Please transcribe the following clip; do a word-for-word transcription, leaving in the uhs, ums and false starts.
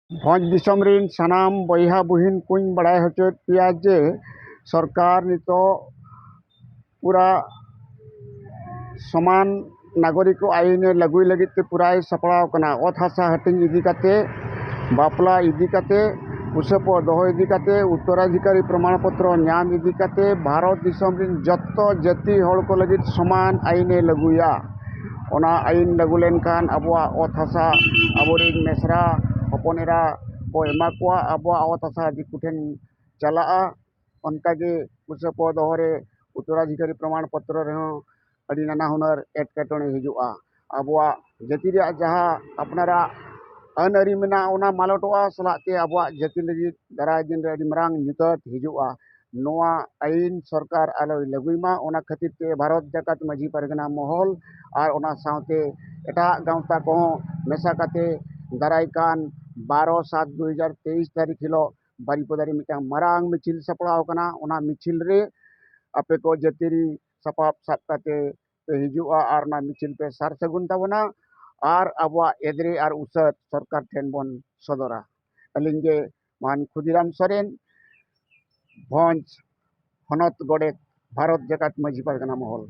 ᱵᱷᱚᱸᱡᱽ ᱫᱤᱥᱚᱢ ᱨᱤᱱ ᱥᱟᱱᱟᱢ ᱵᱚᱭᱦᱟ ᱵᱩᱦᱤᱱ ᱠᱚᱧ ᱵᱟᱲᱟᱭ ᱦᱚᱪᱚᱭᱮᱫ ᱯᱮᱭᱟ ᱡᱮ ᱥᱚᱨᱠᱟᱨ ᱱᱤᱛᱚᱜ ᱯᱩᱨᱟ ᱥᱚᱢᱟᱱ ᱱᱟᱜᱚᱨᱤᱠ ᱟᱭᱤᱱ ᱮ ᱞᱟᱹᱜᱩᱭ ᱞᱟᱹᱜᱤᱫ ᱛᱮ ᱯᱩᱨᱟᱭ ᱥᱟᱯᱲᱟᱣ ᱠᱟᱱᱟ᱾ ᱚᱛ ᱦᱟᱥᱟ ᱦᱟᱹᱴᱤᱧ ᱤᱫᱤ ᱠᱟᱛᱮ, ᱵᱟᱯᱞᱟ ᱤᱫᱤ ᱠᱟᱛᱮ, ᱯᱩᱥᱟᱹᱯᱚ ᱫᱚᱦᱚ ᱤᱫᱤ ᱠᱟᱛᱮ, ᱩᱛᱛᱚᱨᱟᱫᱷᱤᱠᱟᱨᱤ ᱯᱨᱚᱢᱟᱬ ᱯᱚᱛᱨᱚ ᱧᱟᱢ ᱤᱫᱤ ᱠᱟᱛᱮ ᱵᱷᱟᱨᱚᱛ ᱫᱤᱥᱚᱢ ᱨᱤᱱ ᱡᱚᱛᱚ ᱡᱟᱹᱛᱤ ᱦᱚᱲ ᱠᱚ ᱞᱟᱹᱜᱤᱫ ᱥᱚᱢᱟᱱ ᱟᱭᱤᱱ ᱮ ᱞᱟᱹᱜᱩᱭᱟ᱾ ᱚᱱᱟ ᱟᱭᱤᱱ ᱞᱟᱹᱜᱩ ᱞᱮᱱᱠᱷᱟᱱ ᱟᱵᱚᱣᱟᱜ ᱚᱛ ᱦᱟᱥᱟ, ᱟᱵᱚᱨᱤᱱ ᱢᱮᱥᱨᱟ ᱦᱚᱯᱚᱱ ᱮᱨᱟ ᱠᱚ ᱮᱢᱟ ᱠᱚᱣᱟ, ᱟᱵᱚᱣᱟᱜ ᱚᱛ ᱦᱟᱥᱟ ᱫᱤᱠᱩ ᱴᱷᱮᱱ ᱪᱟᱞᱟᱜᱼᱟ᱾ ᱚᱱᱠᱟᱜᱮ ᱯᱩᱥᱟᱹᱯᱚ ᱫᱚᱦᱚ ᱨᱮ, ᱩᱛᱛᱚᱨᱟᱫᱷᱤᱠᱟᱨᱤ ᱯᱨᱚᱢᱟᱬ ᱯᱚᱛᱨᱚ ᱨᱮᱦᱚᱸ ᱟᱹᱰᱤ ᱱᱟᱱᱟ ᱦᱩᱱᱟᱹᱨ ᱮᱴᱠᱮᱴᱚᱬᱮ ᱦᱤᱡᱩᱜᱼᱟ᱾ ᱟᱵᱚᱣᱟᱜ ᱡᱟᱹᱛᱤ ᱨᱮᱭᱟᱜ ᱡᱟᱦᱟᱸ ᱟᱯᱱᱟᱨᱟᱜ ᱟᱹᱱ ᱟᱹᱨᱤ ᱢᱮᱱᱟᱜᱼᱟ, ᱚᱱᱟ ᱢᱟᱞᱚᱴᱚᱜᱼᱟ, ᱥᱟᱞᱟᱜ ᱛᱮ ᱟᱵᱚᱣᱟᱜ ᱡᱟᱹᱛᱤ ᱞᱟᱹᱜᱤᱫ ᱫᱟᱨᱟᱭ ᱫᱤᱱ ᱨᱮ ᱟᱹᱰᱤ ᱢᱟᱨᱟᱝ ᱧᱩᱛᱟᱹᱛ ᱦᱤᱡᱩᱜᱼᱟ᱾ ᱱᱚᱣᱟ ᱟᱹᱭᱤᱱ ᱥᱚᱨᱠᱟᱨ ᱟᱞᱚᱭ ᱞᱟᱹᱜᱩᱭ ᱢᱟ, ᱚᱱᱟ ᱠᱷᱟᱹᱛᱤᱨ ᱛᱮ ᱵᱷᱟᱨᱚᱛ ᱡᱟᱠᱟᱛ ᱢᱟᱹᱡᱷᱤ ᱯᱟᱨᱜᱟᱱᱟ ᱢᱚᱦᱚᱞ ᱟᱨ ᱚᱱᱟ ᱥᱟᱶᱛᱮ ᱮᱴᱟᱜ ᱜᱟᱶᱛᱟ ᱠᱚᱦᱚᱸ ᱢᱮᱥᱟ ᱠᱟᱛᱮ ᱫᱟᱨᱟᱭ ᱠᱟᱱ ᱵᱟᱨᱚ ᱥᱟᱛ ᱫᱩ ᱦᱟᱡᱟᱨ ᱛᱮᱭᱤᱥ ᱛᱟᱹᱨᱤᱠᱷ ᱦᱤᱞᱳᱜ ᱵᱟᱨᱤᱯᱚᱫᱟ ᱨᱮ ᱢᱤᱫᱴᱟᱝ ᱢᱟᱨᱟᱝ ᱢᱤᱪᱷᱤᱞ ᱥᱟᱯᱲᱟᱣ ᱟᱠᱟᱱᱟ᱾ ᱚᱱᱟ ᱢᱤᱪᱷᱤᱞ ᱨᱮ ᱟᱯᱮ ᱠᱚ ᱡᱟᱹᱛᱤᱭᱟᱹᱨᱤ ᱥᱟᱯᱟᱵ ᱥᱟᱵ ᱠᱟᱛᱮ ᱯᱮ ᱦᱤᱡᱩᱜᱼᱟ ᱟᱨ ᱚᱱᱟ ᱢᱤᱪᱷᱤᱞ ᱯᱮ ᱥᱟᱨ ᱥᱟᱹᱜᱩᱱ ᱛᱟᱵᱚᱱᱟ ᱟᱨ ᱟᱵᱚᱣᱟᱜ ᱮᱫᱽᱨᱮ ᱟᱨ ᱩᱥᱟᱹᱫ ᱥᱚᱨᱠᱟᱨ ᱴᱷᱮᱱ ᱵᱚᱱ ᱥᱚᱫᱚᱨᱟ᱾ ᱟᱹᱞᱤᱧ ᱜᱮ ᱢᱟᱱ ᱠᱷᱩᱫᱤᱨᱟᱢ ᱥᱚᱨᱮᱱ, ᱵᱷᱚᱸᱡᱽ ᱦᱚᱱᱚᱛ ᱜᱚᱰᱮᱛ, ᱵᱷᱟᱨᱚᱛ ᱡᱟᱠᱟᱛ ᱢᱟᱹᱡᱷᱤ ᱯᱟᱨᱜᱟᱱᱟ ᱢᱚᱦᱚᱞ᱾